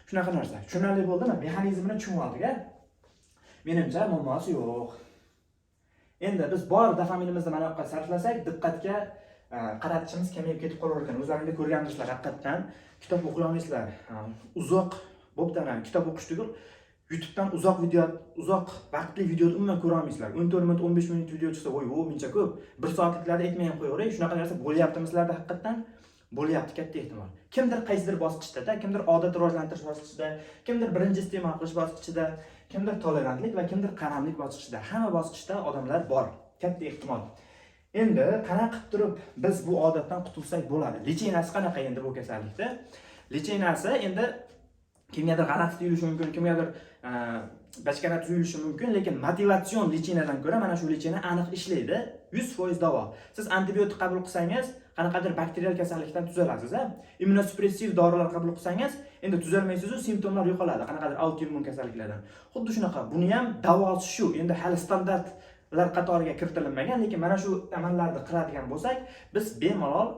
Shunaqa narsa. Tushunarli bo'ldimi? Mexanizmini tushunib oldik, a? Menimcha, muammosi yo'q. Endi biz bor dopaminimizni mana yoqqa sarflasak, diqqatga qaratishimiz kamayib ketib qolar ekan. O'zlaringiz ko'rgandirsizlar, haqiqatdan kitob o'qiy olmaysizlar. Uzoq bo'pti, ana kitob o'qish tugul, YouTubedan uzoq video, uzoq vaqtli videoni umuman ko'ra olmaysizlar. 14 minut, 15 minut video chiqsa, voy, o, muncha ko'p. 1 soatliklarda aytmay ham qo'yaveray, shunaqa narsa bo'lyaptimi sizlarda haqiqatdan? Bo'lyapti, katta ehtimol. Kimdir qaysidir bosqichda, kimdir odat rivojlantirish bosqichida, kimdir birinchi iste'mol qilish bosqichida, kimdir tolerantlik va kimdir qaramlik bosqichida. Hamma bosqichda odamlar bor, katta ehtimol. Endi qanaqa qilib turib biz bu odatdan qutulsak bo'ladi? Лечения si qanaqa endi bu kasallikda? Лечения si endi kimgadir g'alati tuyulishi mumkin, kimgadir bachkana tuyulishi mumkin, lekin motivatsion лечения dan ko'ra mana shu лечение aniq ishlaydi. 100% davo. Siz antibiotik qabul qilsangiz, qanaqadir bakterial kasallikdan tuzalasiz, a? Immunosupressiv dorilar qabul qilsangiz, endi tuzalmaysiz-u, simptomlar yo'qoladi, qanaqadir autoimmun kasalliklardan. Xuddi shunaqa, buni ham davosi shu. Endi hali standartlar qatoriga kiritilmagan, lekin mana shu amallarni qiladigan bo'lsak, biz bemalol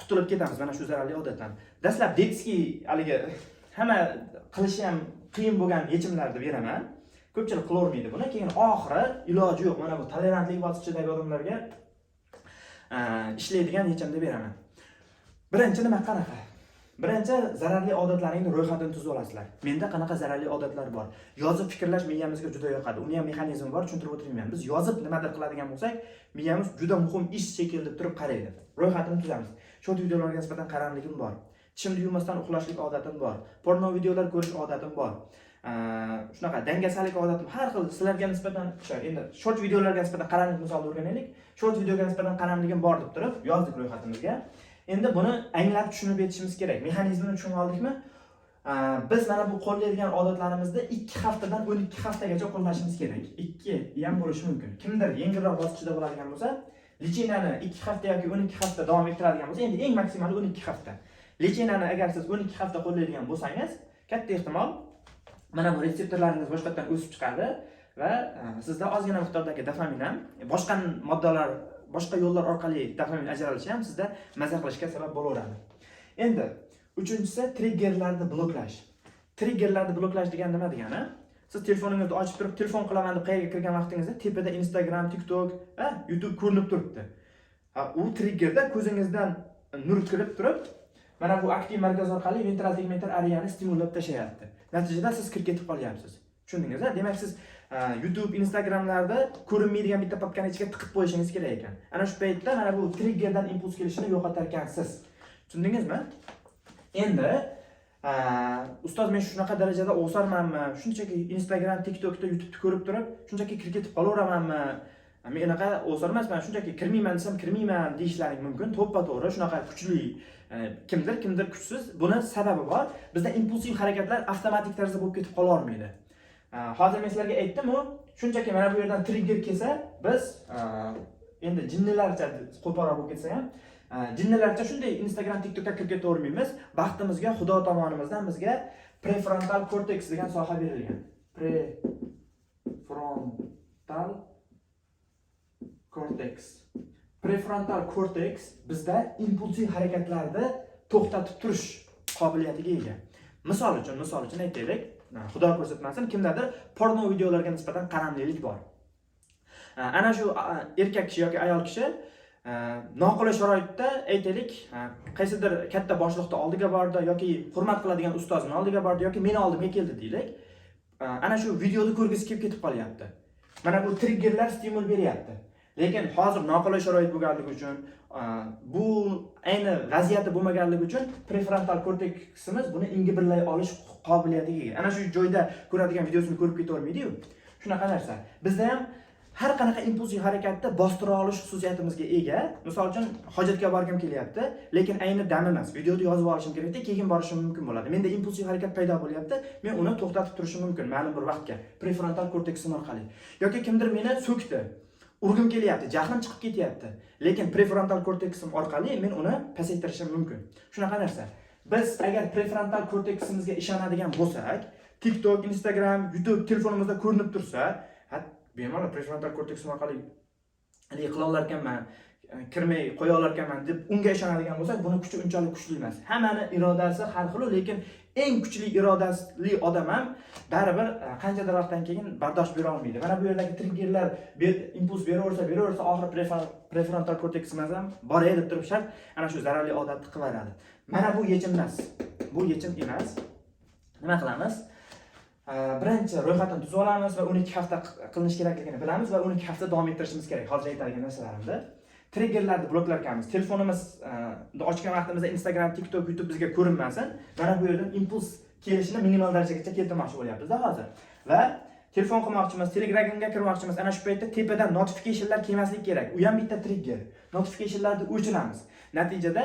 qutulib ketamiz mana shu zararli odatdan. Dastlab детский, haligi hamma qilishi ham qiyin bo'lgan yechimlarni beraman. Ko'pchilik qilavermaydi buni. Keyin oxiri iloji yo'q, mana bu tolerantlik bosqichidagi odamlarga ishlaydigan yechimni beraman. Birinchi nima qanaqa? Birinchi, zararli odatlaringni ro'yxatini tuzib olasizlar. Menda qanaqa zararli odatlar bor? Yozib fikrlash miyamizga juda yoqadi. Uni ham mexanizmi bor, tushuntirib o'tirmayman. Biz yozib nimadir qiladigan bo'lsak, miyamiz juda muhim ish shekilli deb turib qaraydi. Ro'yxatini tuzamiz. Short videolarga nisbatan qaramligim bor. Tishimni yuvmasdan uxlashlik odatim bor. Porno videolar ko'rish odatim bor. Shunaqa dangasalik odatim, har xil sizlarga nisbatan o'sha endi short videolarga nisbatan qaramlik misolida o'rganaylik. Short videoga nisbatan qaramligim bor deb turib yozdik ro'yxatimizga. Endi buni anglab tushunib yetishimiz kerak. Mexanizmini tushunib oldikmi? Biz mana bu qo'llaydigan odatlarimizni 2 haftadan 12 haftagacha qo'llashimiz kerak. 2 ham bo'lishi mumkin. Kimdir yengilroq bosqichda bo'ladigan bo'lsa, лечения ni 2 hafta yoki 12 hafta davom ettiradigan bo'lsa, endi eng maksimali 12 hafta. Лечения ni agar siz 12 hafta qo'llaydigan bo'lsangiz, katta ehtimol mana bu retseptorlaringiz boshqatdan o'sib chiqadi va sizda ozgina miqdordagi dopamin ham, boshqa moddalar, boshqa yo'llar orqali dopamin ajralishi ham sizda maza qilishga sabab bo'laveradi. Endi uchinchisi, triggerlarni bloklash. Triggerlarni bloklash degani nima degani? Siz telefoningizni ochib turib, telefon qilaman deb qayerga kirgan vaqtingizda tepada Instagram, TikTok va YouTube ko'rinib turibdi. Ha, u triggerda ko'zingizdan nur kirib turib, mana bu aktiv markaz orqali ventral tegmental ariyani stimullab tashlayapti. Natijada siz kirib ketib qolyapsiz. Tushundingiz, a? Demak, siz YouTube, Instagramlarda ko'rinmaydigan bitta papkani ichiga tiqib qo'yishingiz kerak ekan. Ana shu paytda mana bu triggerdan impuls kelishini yo'qotar ekansiz. Tushundingizmi? Endi ustoz, men shunaqa darajada o'sarmanmi? Shunchaki Instagram, TikTokda, YouTube'ni ko'rib turib, shunchaki kirib ketib qolavermanmi? Men unaqa o'sar emasman, shunchaki kirmayman desam kirmayman deyishlaring mumkin. To'ppa to'g'ri, shunaqa kuchli kimdir, kimdir kuchsiz. Buni sababi bor. Bizda impulsiv harakatlar avtomatik tarzda bo'lib ketib qolavermaydi. Hozir men sizlarga aytdim-u, shunchaki mana bu yerdan trigger kelsa, biz endi jinnilarcha, qo'polroq bo'lib ketsa ham, jinnilarcha shunday Instagram, TikTokka kirib ketavermaymiz. Baxtimizga Xudo tomonimizdan bizga prefrontal korteks degan soha berilgan. Prefrontal korteks. Prefrontal korteks bizda impulsiv harakatlarni to'xtatib turish qobiliyatiga ega. Misol uchun aytaylik, Xudo ko'rsatmasin, kimdadir porno videolarga nisbatan qaramlilik bor. Ana shu erkak kishi yoki ayol kishi Noqulay sharoitda, aytaylik, qaysidir katta boshliqni oldiga bordi yoki hurmat qiladigan ustozini oldiga bordi yoki meni oldimga keldi deylik. Ana shu videoni ko'rgisi kelib ketib qolyapti. Mana bu triggerlar stimul beryapti. Lekin hozir noqulay sharoit bo'lganligi uchun, bu ayni vaziyati bo'lmaganligi uchun prefrontal korteksimiz buni ingibilay olish qobiliyatiga ega. Ana shu joyda ko'radigan videosini ko'rib ketavermaydi-yu. Shunaqa narsa. Bizda ham har qanaqa impulsiv harakatda bostira olish xususiyatimizga ega. Misol uchun, hojatga borgim kelyapti, lekin ayni dam emas. Videoda yozib olishim kerakda, keyin borishim mumkin bo'ladi. Menda impulsiv harakat paydo bo'lyapti, men uni to'xtatib turishim mumkin ma'lum bir vaqtga prefrontal korteksim orqali. Yoki kimdir meni so'kdi. Urgim kelyapti, jahlim chiqib ketyapti. Lekin prefrontal korteksim orqali men uni pasaytirishim mumkin. Shunaqa narsa. Biz agar prefrontal korteksimizga ishonadigan bo'lsak, TikTok, Instagram, YouTube telefonimizda ko'rinib tursa, ha, bemalol prefrontal korteksim orqali haligi qila olar ekanman, kirmay qo'ya olar ekanman deb unga ishonadigan bo'lsak, buni kuchi unchalik kuchli emas. Hammani irodasi har xil, lekin eng kuchli irodali odam ham baribir qanchadir vaqtdan keyin bardosh bera olmaydi. Mana bu yerdagi triggerlar impuls beraversa, beraversa, oxiri prefrontal korteksimiz ham boray deb turib shart ana shu zararli odatni qilaveradi. Mana bu yechim emas. Bu yechim emas. Nima qilamiz? Birinchi ro'yxatini tuzib olamiz va 12 hafta qilinishi kerakligini bilamiz va 12 hafta davom ettirishimiz kerak. Hozir aytadigan narsalarimni. Triggerlarni bloklar ekanmiz. Telefonimiz ochgan vaqtimizda Instagram, TikTok, YouTube bizga ko'rinmasin. Mana bu yerdan impuls kelishini minimal darajagacha keltirmoqchi bo'lyapmiz-da hozir. Va telefon qilmoqchimiz, Telegramga kirmoqchimiz. Ana shu paytda tepadan notificationlar kelmasligi kerak. U ham bitta trigger. Notificationlarni o'chiramiz. Natijada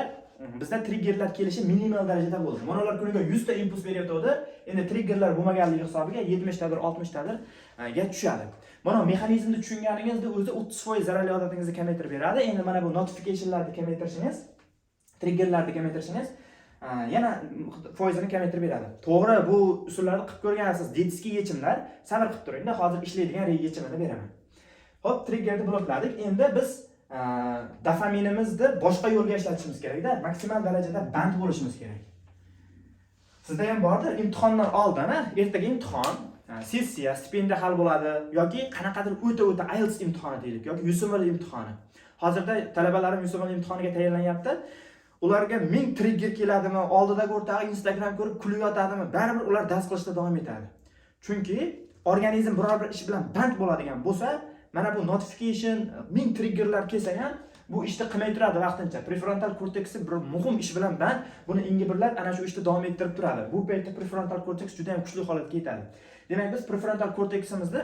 bizda triggerlar kelishi minimal darajada bo'ldi. Mana ular kuniga 100 ta impuls beryotgandi. Endi triggerlar bo'lmaganligi hisobiga 70 tadir, 60 tadir ga tushadi. Mana mexanizmni tushunganingizda o'zi 30% zararli odatingizni kamaytirib beradi. Endi mana bu notificationlarni kamaytirishingiz, triggerlarni kamaytirishingiz yana foizini kamaytirib beradi. To'g'ri, bu usullarni qilib ko'rgansiz, детский yechimlar. Sabr qilib turingda, hozir ishlaydigan yechimini beraman. Xo'p, triggerni blokladik. Endi biz dopaminimizni boshqa yo'lga ishlatishimiz kerakda, maksimal darajada band bo'lishimiz kerak. Sizda ham bordir, imtihondan oldin, ha, ertaga imtihon, sessiya, stipendiya hal bo'ladi yoki qanaqadir o'ta-o'ta IELTS imtihoni deylik yoki USMLE imtihoni. Hozirda talabalarim USMLE imtihoniga tayyorlanyapti. Ularga ming trigger keladimi, oldidagi o'rtog'i Instagram ko'rib kulib yotadimi, baribir ular dars qilishda davom etadi. Chunki organizm biror bir ish bilan band bo'ladigan bo'lsa, mana bu notification, ming triggerlar kelsa ham bu ishni qilmay turadi vaqtincha. Prefrontal korteksi bir muhim ish bilan band, buni ingibirlab ana shu ishni davom ettirib turadi. Bu paytda prefrontal korteks juda ham kuchli holatga yetadi. Demak, biz prefrontal korteksimizni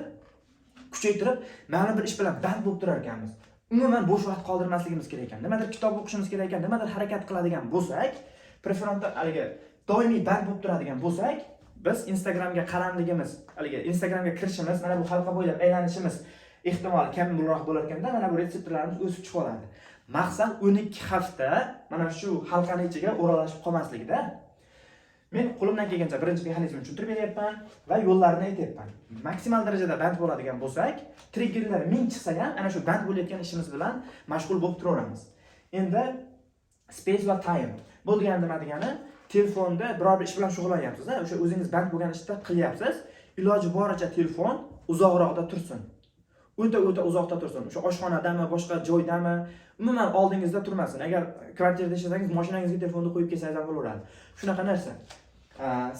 kuchaytirib, ma'lum bir ish bilan band bo'lib turar ekanmiz. Umuman bo'sh vaqt qoldirmasligimiz kerak ekan. Nimadir kitob o'qishimiz kerak ekan, nimadir harakat qiladigan bo'lsak, prefrontal haligi doimiy band bo'lib turadigan bo'lsak, biz Instagramga qaramligimiz, haligi Instagramga kirishimiz, mana bu halqa bo'ylab aylanishimiz ehtimoli kamroq bo'lar ekanda, mana bu retseptorlarimiz o'sib chiqib oladi. Maqsad 12 hafta mana shu halqani ichiga o'ralashib qolmaslikda. Men qo'limdan kelgancha birinchi mexanizmni tushuntirib beryapman va yo'llarini aytyapman. Maksimal darajada band bo'ladigan bo'lsak, triggerlar ming chiqsa ham ana shu band bo'layotgan ishimiz bilan mashg'ul bo'lib turaveramiz. Endi space va time. Bu degani nima degani? Telefonda biror bir ish bilan shug'ullanyapsiz, o'sha o'zingiz band bo'lgan ishda qilyapsiz. Iloji boricha telefon uzoqroqda tursin. O'ta o'ta uzoqda tursin. O'sha oshxonadami, boshqa joydami, umuman oldingizda turmasin. Agar kvartirada ishlasangiz, mashinangizga telefonni qo'yib kelsangiz ham bo'laveradi. Shunaqa narsa.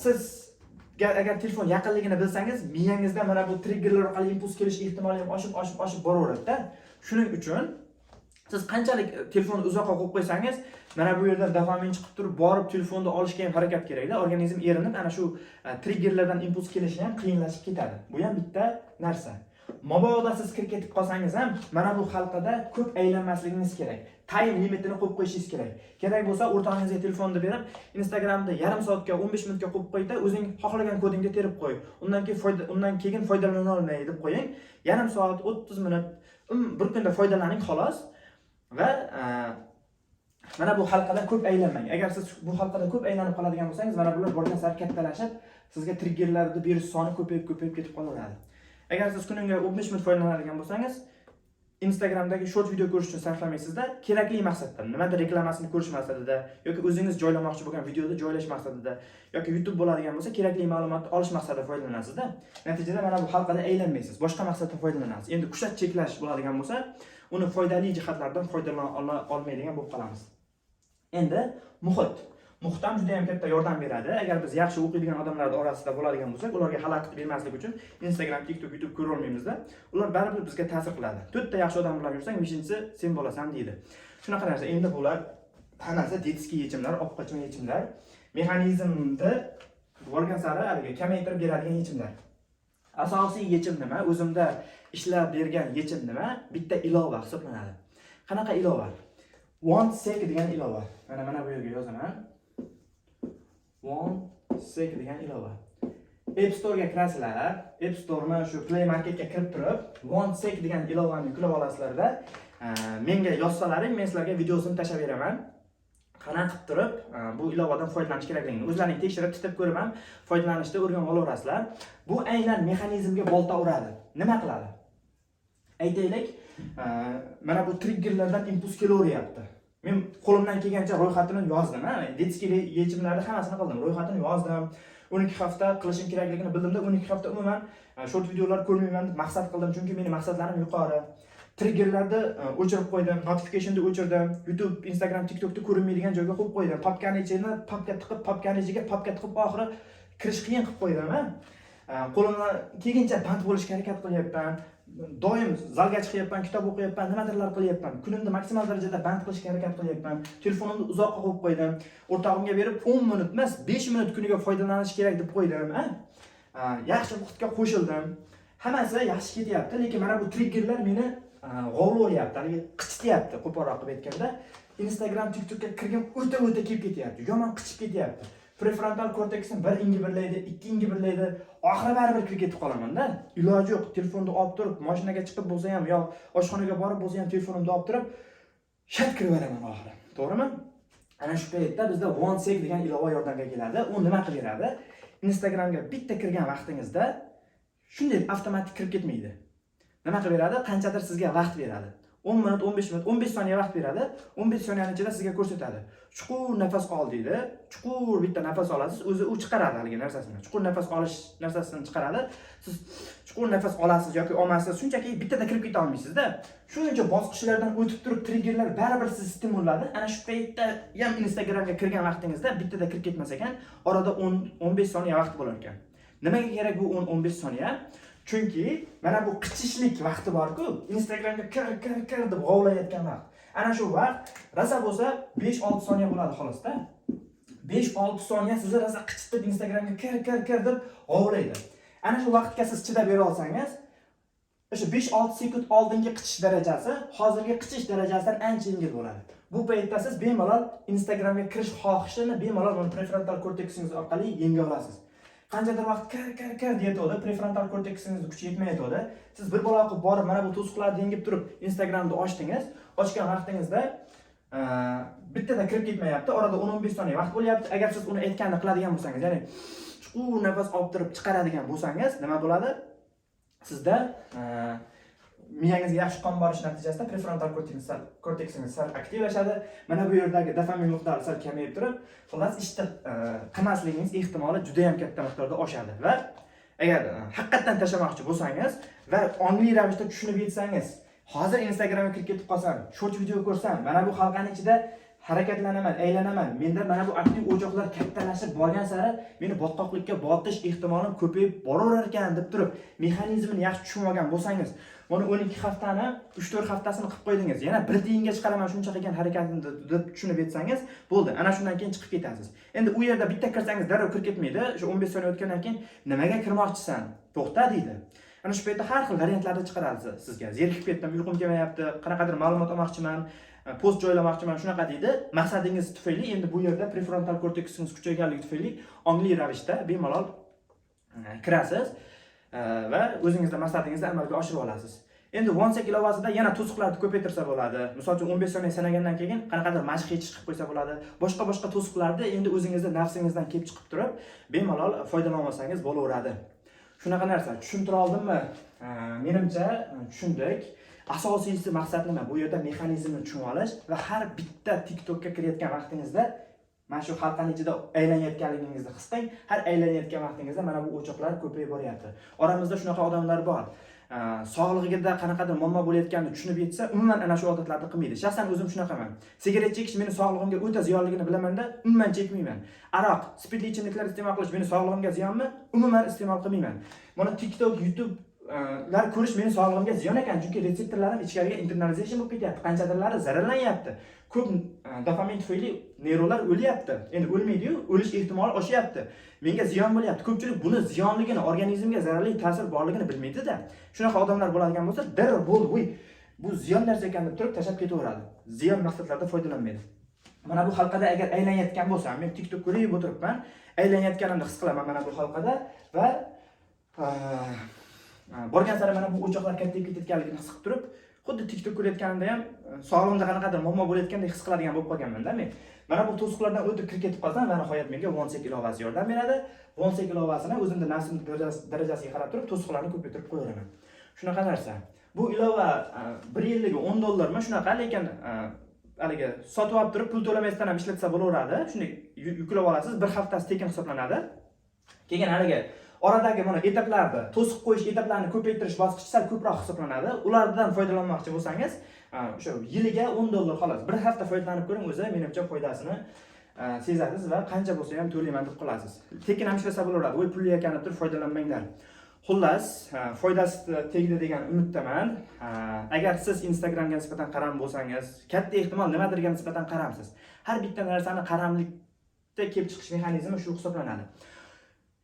Siz agar telefon yaqinligini bilsangiz, miyangizda mana bu triggerlar orqali impuls kelish ehtimoli ham oshib, oshib, oshib boraveradi-da. Shuning uchun siz qanchalik telefonni uzoqqa qo'yib qo'ysangiz, mana bu yerdan dopamin chiqib turib, borib telefonni olishga ham harakat kerakda. Organizm erinib, ana shu triggerlardan impuls kelishi ham qiyinlashib ketadi. Bu ham bitta narsa. Mabodo siz kirib ketib qolsangiz ham, mana bu halqada ko'p aylanmasligingiz kerak. Time limitini qo'yib qo'yishingiz kerak. Kerak bo'lsa, o'rtog'ingizga telefonni berib, Instagramda yarim soatga, 15 minutga qo'yib qo'yda, o'zing xohlagan kodingga terib qo'y. Undan keyin foydalana olmay deb qo'ying. Yarim soat, 30 minut, bir kunda foydalaning xolos va mana bu halqada ko'p aylanmang. Agar siz bu halqada ko'p aylanib qoladigan bo'lsangiz, mana bular borgan sari kattalashib, sizga triggerlarni berish soni ko'payib, ko'payib ketib qolaveradi. Agar siz kuniga 15 minut foydalanadigan bo'lsangiz, Instagramdagi short video ko'rish uchun sarflamaysizda, kerakli maqsadda, nimadir reklamasini ko'rish maqsadida yoki o'zingiz joylamoqchi bo'lgan videoni joylash maqsadida yoki YouTube bo'ladigan bo'lsa, kerakli ma'lumotni olish maqsadida foydalanasizda. Natijada mana bu halqada aylanmaysiz, boshqa maqsadda foydalanasiz. Endi kuchlab cheklash bo'ladigan bo'lsa, Uni foydali jihatlaridan foydalana olmaydigan bo'lib qolamiz. Endi muhit. Muhit ham juda ham katta yordam beradi. Agar biz yaxshi o'qiydigan odamlarning orasida bo'ladigan bo'lsak, ularga xalaqit bermaslik uchun Instagram, TikTok, YouTube ko'ra olmaymizda. Ular baribir bizga ta'sir qiladi. To'rtta yaxshi odam bilan yursang, beshinchisi sen bo'lasan deydi. Shunaqa narsa. Endi bular hammasi детский yechimlar, olib qochma yechimlar. Mexanizmni borgan sari haligi kamaytirib beradigan yechimlar. Asosiy yechim nima? O'zimda ishlab bergan yechim nima? Bitta ilova hisoblanadi. Qanaqa ilova? OneSec degan ilova. Mana bu yerga yozaman. OneSec degan ilova. App Store'ga kirasizlar. App Store'ni shu Play Marketga kirib turib, OneSec degan ilovani yuklab olasizlarda, menga yozsalaring, men sizlarga videosini tashlab beraman. Qanaqa qilib turib bu ilovadan foydalanish kerakligini o'zlaring tekshirib, titib ko'rib ham foydalanishni o'rganib olaverasizlar. Bu aynan mexanizmga bolta uradi. Nima qiladi? Aytaylik, mana bu triggerlardan impuls kelaveryapti. Men qo'limdan kelgancha ro'yxatini yozdim, ha, детский yechimlarni hammasini qildim, ro'yxatini yozdim. 12 hafta qilishim kerakligini bildimda, 12 hafta umuman short videolar ko'rmayman deb maqsad qildim, chunki meni maqsadlarim yuqori. Triggerlarni o'chirib qo'ydim, notificationni o'chirdim, YouTube, Instagram, TikTokda ko'rinmaydigan joyga qo'yib qo'ydim. Papkani ichini papka tiqib, papkani ichiga papka tiqib, oxiri kirish qiyin qilib qo'ydim, ha. Qo'limdan kelgancha band bo'lishga harakat qilyapman. Doim zalga chiqyapman, kitob o'qiyapman, nimadirlar qilyapman. Kunimni maksimal darajada band qilishga harakat qilyapman. Telefonimni uzoqqa qo'yib qo'ydim. O'rtog'imga berib 10 minut emas, 5 minut kuniga foydalanish kerak deb qo'ydim, ha. Yaxshi vaqtga qo'shildim. Hammasi yaxshi ketyapti, lekin mana bu triggerlar meni g'ovlaveryapti, haligi qichityapti, qo'polroq qilib aytganda. Instagram, TikTokka kirgim o'ta-o'ta kelib ketyapti. Yomon qichib ketyapti. Prefrontal korteksim bir ingibillaydi, ikki ingibillaydi, oxiri baribir kirib ketib qolamanda. Iloji yo'q, telefonni olib turib, mashinaga chiqib bo'lsa ham yo oshxonaga borib bo'lsa ham telefonimni olib turib, shat kirib beraman oxiri. To'g'rimi? Ana shu paytda bizda OneSec degan ilova yordamga keladi. U nima qilib beradi? Instagramga bitta kirgan vaqtingizda shunday avtomatik kirib ketmaydi. Nima qilib beradi? Qanchadir sizga vaqt beradi. 10 minut, 15 minut, 15 soniya vaqt beradi. 15 soniyani ichida sizga ko'rsatadi. Chuqur nafas ol deydi. Chuqur bitta nafas olasiz, o'zi u chiqaradi haligi narsasini. Chuqur nafas olish narsasini chiqaradi. Siz chuqur nafas olasiz yoki olmaysiz, shunchaki bittada kirib keta olmaysizda. Shuncha bosqichlardan o'tib turib triggerlar baribir sizni stimulladi. Ana shu paytda ham Instagramga kirgan vaqtingizda bittada kirib ketmas ekan, orada 10-15 soniya vaqt bo'lar ekan. Nimaga kerak bu 10-15 soniya? Chunki mana bu qichishlik vaqti bor-ku, Instagramga kir, kir, kir deb g'ovlayotgan vaqt. Ana shu vaqt rosa bo'lsa 5-6 soniya bo'ladi xolosda. 5-6 soniya sizni rosa qichitib Instagramga kir, kir, kir deb g'ovlaydi. Ana shu vaqtga siz chidab bera olsangiz, o'sha 5-6 sekund oldingi qichish darajasi hozirgi qichish darajasidan ancha yengil bo'ladi. Bu paytda siz bemalol Instagramga kirish xohishini bemalol mana prefrontal korteksingiz orqali yenga olasiz. Qanchadir vaqt kir, kir, kir deyotgandi, prefrontal korteksingizni kuchi yetmayotgandi. Siz bir balo qilib borib mana bu to'siqlarni yengib turib Instagramni ochdingiz. Ochgan vaqtingizda bittada kirib ketmayapti. Orada 10-15 soniya vaqt bo'lyapti. Agar siz uni aytganini qiladigan bo'lsangiz, ya'ni chuqur nafas olib turib chiqaradigan bo'lsangiz, nima bo'ladi? Sizda miyangizga yaxshi qon borishi natijasida prefrontal korteksingiz sal aktivlashadi. Mana bu yerdagi dopamin miqdori sal kamayib turib, xullas ishni qilmasligingiz ehtimoli juda ham katta miqdorda oshadi. Va agar haqiqatdan tashlamoqchi bo'lsangiz va ongli ravishda tushunib yetsangiz, hozir Instagramga kirib ketib qolsam, short video ko'rsam, mana bu halqani ichida harakatlanaman, aylanaman. Menda mana bu aktiv o'choqlar kattalashib borgan sari meni botqoqlikka botish ehtimolim ko'payib boraverar ekan deb turib, mexanizmini yaxshi tushunib olgan bo'lsangiz, mana 12 haftani 3-4 haftasini qilib qo'ydingiz. Yana bir tiyinga chiqaraman shuncha qilgan harakatimni deb tushunib yetsangiz, bo'ldi. Ana shundan keyin chiqib ketasiz. Endi u yerda bitta kirsangiz darrov kirib ketmaydi. Shu 15 soniya o'tgandan keyin nimaga kirmoqchisan? To'xta deydi. Ana shu paytda har xil variantlarni chiqaradi sizga. Zerikib ketdim, uyqum kelmayapti, qanaqadir ma'lumot olmoqchiman, post joylamoqchiman, shunaqa deydi. Maqsadingiz tufayli endi bu yerda prefrontal korteksingiz kuchayganligi tufayli ongli ravishda bemalol kirasiz va o'zingizni maqsadingizni amalga oshirib olasiz. Endi OneSec ilovasida yana to'siqlarni ko'paytirsa bo'ladi. Misol uchun 15 soniya sanagandan keyin qanaqadir mashq yechish qilib qo'ysa bo'ladi. Boshqa-boshqa to'siqlarni endi o'zingizni nafsingizdan kelib chiqib turib, bemalol foydalana olsangiz bo'laveradi. Shunaqa narsa. Tushuntira oldimmi? Menimcha tushundik. Asosiysi maqsad nima? Bu yerda mexanizmni tushunib olish va har bitta TikTokka kirayotgan vaqtingizda mana shu halqani ichida aylanayotganligingizni his qiling. Har aylanayotgan vaqtingizda mana bu o'choqlar ko'payib boryapti. Oramizda shunaqa odamlar bor. Sog'lig'ida qanaqadir muammo bo'layotganini tushunib yetsa, umuman ana shu odatlarni qilmaydi. Shaxsan o'zim shunaqaman. Sigaret chekish meni sog'lig'imga o'ta ziyonligini bilamanda, umuman chekmayman. Aroq, spirtli ichimliklar iste'mol qilish meni sog'lig'imga ziyonmi? Umuman iste'mol qilmayman. Mana TikTok, YouTube lar ko'rish meni sog'lig'imga ziyon ekan, chunki retseptorlarim ichkariga internalization bo'lib ketyapti, qanchadirlari zararlanyapti. Ko'p dopamin tufayli neyronlar o'lyapti. Endi o'lmaydiyu, o'lish ehtimoli oshyapti. Menga ziyon bo'lyapti. Ko'pchilik buni ziyonligini, organizmga zararli ta'sir borligini bilmaydida. Shunaqa odamlar bo'ladigan bo'lsa, darrov bo'ldi, voy, bu ziyon narsa ekan deb turib tashlab ketaveradi. Ziyon maqsadlarda foydalanmaydi. Mana bu halqada agar aylanayotgan bo'lsam, men TikTok ko'rib o'tiribman, aylanayotganimni his qilaman mana bu halqada va borgan sari mana bu o'choqlar kattayib ketayotganligini his qilib turib, xuddi TikTok ko'rayotganimda ham sog'lig'imda qanaqadir muammo bo'layotgandek his qiladigan bo'lib qolganman-da men. Mana bu to'siqlardan o'tib kirib ketib qolsam, va nihoyat menga OneSec ilovasi yordam beradi. OneSec ilovasini o'zimda nafsim darajasiga qarab turib to'siqlarni ko'paytirib qo'yaveraman. Shunaqa narsa. Bu ilova bir yilligi 10 dollarmi shunaqa, lekin haligi sotib olib turib pul to'lamasdan ham ishlatsa bo'laveradi. Shunday yuklab olasiz, bir haftasi tekin hisoblanadi. Keyin haligi oradagi mana etaplarni, to'siq qo'yish etaplarini ko'paytirish bosqichi sal ko'proq hisoblanadi. Ulardan foydalanmoqchi bo'lsangiz, o'sha yiliga 10 dollar xolos. Bir hafta foydalanib ko'ring, o'zi menimcha foydasini sezasiz va qancha bo'lsa ham to'layman deb qolasiz. Tekin ham ishlasa bo'laveradi. Voy, pulli ekan deb turib foydalanmanglar. Xullas, foydasi tegdi degan umiddaman. Agar siz Instagramga nisbatan qaram bo'lsangiz, katta ehtimol nimadirga nisbatan qaramsiz. Har bitta narsani qaramlikda kelib chiqish mexanizmi shu hisoblanadi.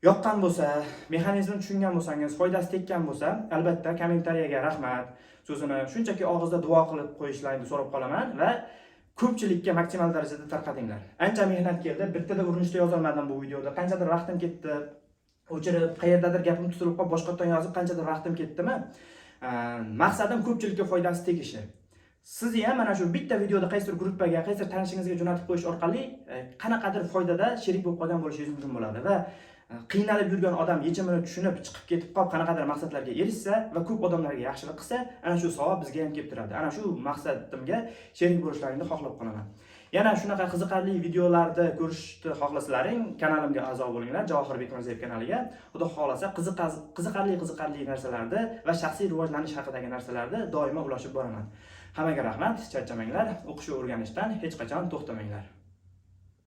Yoqqan bo'lsa, mexanizmni tushungan bo'lsangiz, foydasi tekkan bo'lsa, albatta kommentariyaga rahmat so'zini shunchaki og'izda duo qilib qo'yishlaringni so'rab qolaman va ko'pchilikka maksimal darajada tarqatinglar. Ancha mehnat keldi, bittada urinishda yozolmadim bu videoda. Qanchadir vaqtim ketdi. O'chirib, qayerdadir gapim tutilib qolib, boshqatdan yozib qanchadir vaqtim ketdimi? Maqsadim ko'pchilikka foydasi tegishi. Sizni ham mana shu bitta videoda qaysidir gruppaga, qaysidir tanishingizga jo'natib qo'yish orqali qanaqadir foydada sherik bo'lib qolgan bo'lishingiz mumkin bo'ladi va qiynalib yurgan odam yechimini tushunib, chiqib ketib qolib qanaqadir maqsadlarga erishsa va ko'p odamlarga yaxshilik qilsa, ana shu savob bizga ham kelib turadi. Ana shu maqsadimga sherik bo'lishlaringni xohlab qolaman. Yana shunaqa qiziqarli videolarni ko'rishni xohlasalaring, kanalimga a'zo bo'linglar, Javohir Bekmirzayev kanaliga. Xudo xohlasa, qiziqarli qiziqarli narsalarni va shaxsiy rivojlanish haqidagi narsalarni doimo ulashib boraman. Hammaga rahmat, charchamanglar, o'qish va o'rganishdan hech qachon to'xtamanglar.